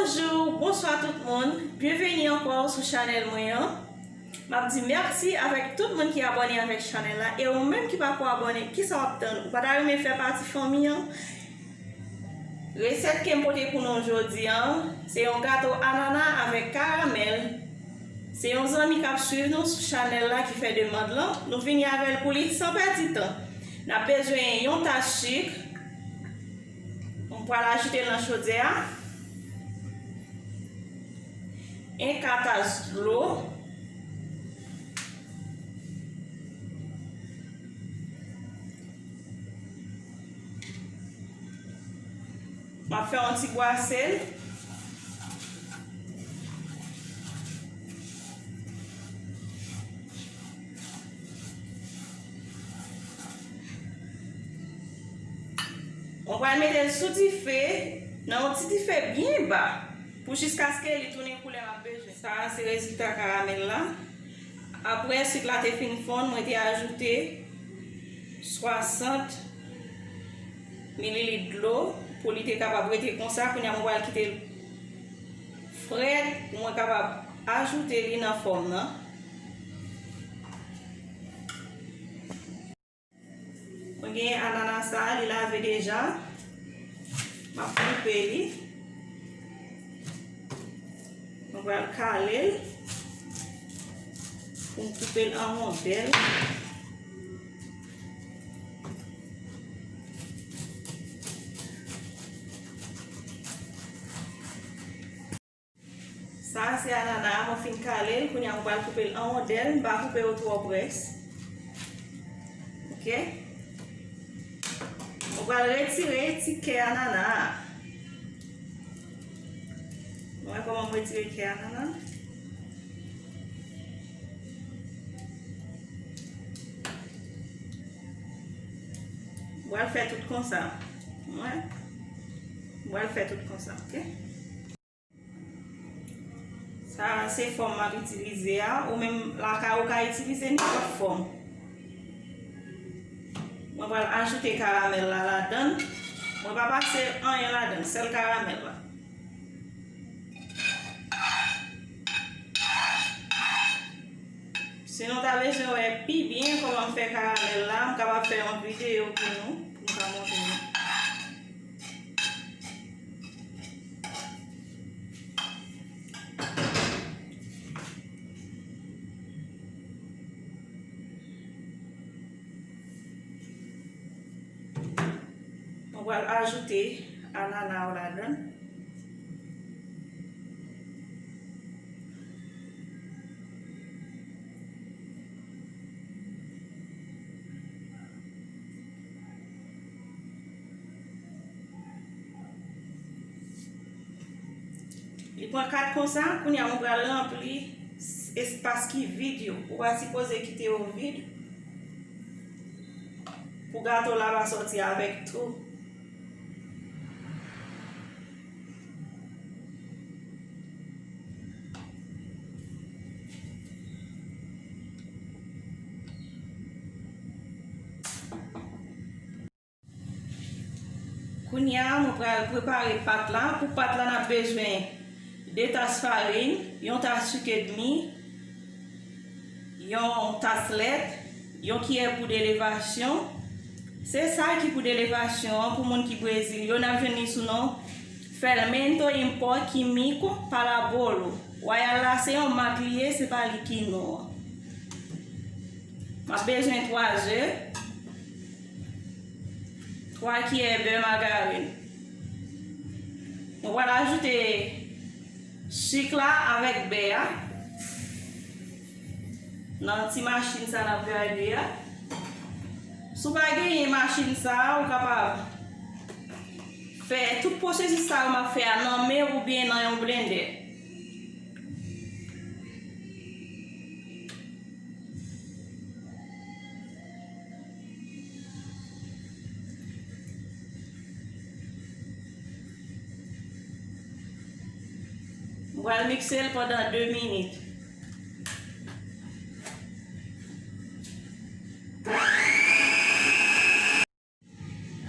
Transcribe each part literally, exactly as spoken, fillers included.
Bonjou, bonswa tout moun. Byenveni ankò sou chanèl mwen an. M ap di mèsi avèk tout moun ki abòne avèk chanèl la. E ou menm ki pako abòne, kisa w ap tann? Ou pa ta renmen fè pati fanmi an? Resèt ke m pote pou nou jodi a, se yon gato anana avèk karamèl. Se yon zanmi k ap swiv nou sou chanèl la ki fè demann lan. Nou vini avè l pou li san pèdi tan. N ap bezwen yon tas chik. M pral ajoute l nan chodyè a. En ka tas dlo. M ap fè yon ti bwase l. Mwen pral mete l sou dife, nan yon ti dife byen ba, pou jiskaske li tounen koulè m ap bezwen. Sa a se rezilta karamèl la. Apre sik la te fin fonn, mwen te ajoute swasant mililit dlo pou li te kapab rete konsa. Kounye a, mwen pral kite l frèt pou mwen kapab ajoute li nan fòm nan. Mwen gen anana sa a, li lave deja. M ap koupe li. Mwen pral kale l pou m koupe l an wondèl. Sa a se anana a, mwen fin kale l, kounye a mwen pral koupe l an wondèl, m pa koupe yo twò près. Oke? Mwen pral retire ti kè anana a. Nou wè kòman m retire kè anana? M pral fè tout konsa. Mwen, m pral fè tout konsa, oke? Sa a se fòm m ap itilize a. Ou menm lakay ou ka itilize nenpòt fòm. Mwen pral ajoute karamèl la ladann. Mwen pa pase anyen ladann, sèl karamèl la. Si nou ta bezwen wè pi byen kòman m fè karamèl la, m kapab fè yon videyo pou nou, pou m ka montre nou. Mwen pral ajoute anana yo ladann. Li pran kat konsa, kounye a mwen pral ranpli espas ki vid yo. Ou pa sipoze kite yo vid pou gato la pa sòti avèk tou. Kounye a, mwen pral prepare pat la. Pou pat la, n ap bezwen de tas farin, yon tas sik edmi, yon tas lèt, yon kiyè poud elevasyon. Se sa ki poud elevasyon an pou moun ki Brezil yo, n ap jwenn li sou non Fermento em Pó Químico para Bolo. Wayal la se yon mak li ye, se pa li ki non an. M ap bezwen twa ze, twa kiyè bè magarèn. Mwen pral ajoute sik la avèk bè a nan ti machin sa n ap gade a. Si w pa genyen machin sa a, ou kapab fè tout pwosesis sa yo m ap fè a nan men oubyen nan yon blendè. Mwen pral mikse l pandan de minit.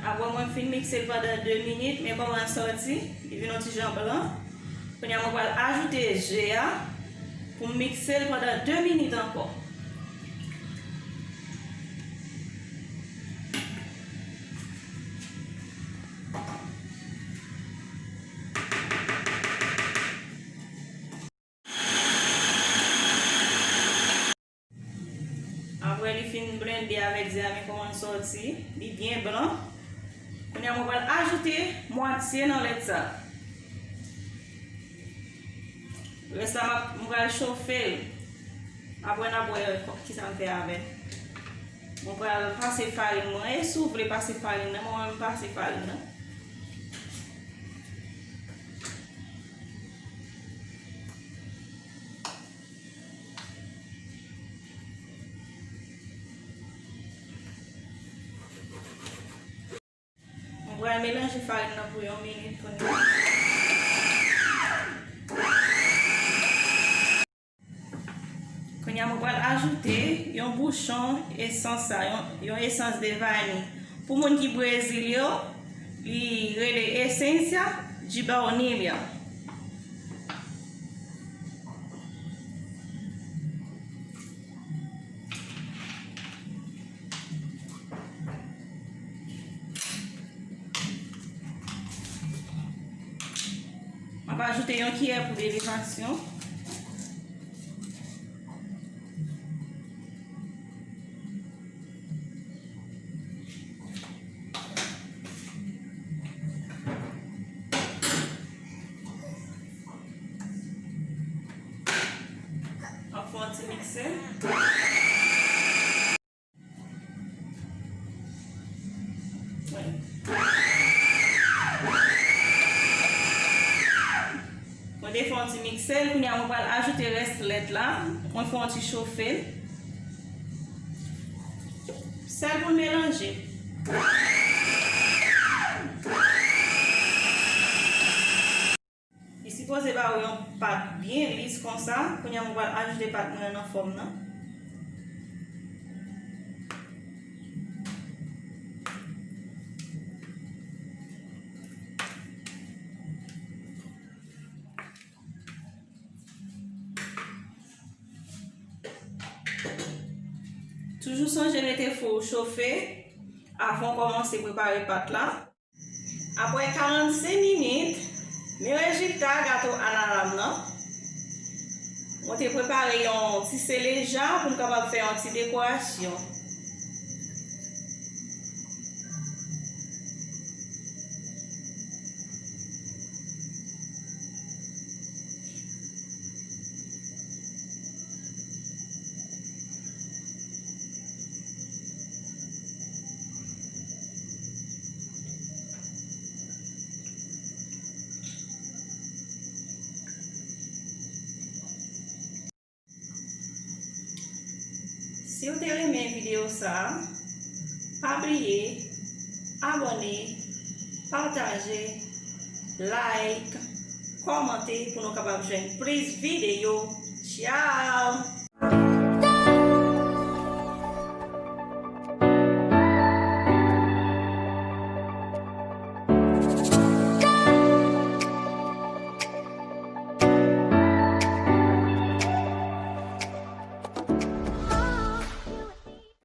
Apre mwen fin mikse l pandan de minit, men kòman l sòti, li vin yon ti jan blan. Kounye a, mwen pral ajoute je a pou m mikse l pandan de minit ankò. Apre li fin blende avèk ze a, men kòman l sòti. Li byen blan. Kounye a, mwen pral ajoute mwatye nan lèt sa. Rès la, m ap, mwen pral chofe l. Apre, n ap wè kisa m fè avè l. Mwen pral pase farin mwen. E si w vle pase farin nan, mwen, mwen pase farin nan. Mwen pral melanje farin nan pou yon minit kounye a. Kounye a, mwen pral ajoute yon bouchon esans sa, yon, yon esans de vani. Pou moun ki Brezil yo, li rele Essência de Baunilha. M ap ajoute yon kiyè pou elevasyon. M ap fè yon ti mikse. Mwen te fè yon ti mikse l, kounye a mwen pral ajoute rès lèt la. Mwen fè yon ti chofe l. Sèl pou n melanje. Li sipoze ba ou yon pat byen lis konsa. Kounye a, mwen pral ajoute pat mwen an nan fòm nan. Toujou sonje mete fou w chofe avan w kòmanse prepare pat la. Apre karannsenk minit, men rezilta gato analam nan. Mwen te prepare yon ti seleja pou m kapab fè yon ti dekorasyon. Si w te renmen videyo sa a, pa bliye abòne, pataje, like, kòmante pou nou kapab jwenn plis videyo. Tchao!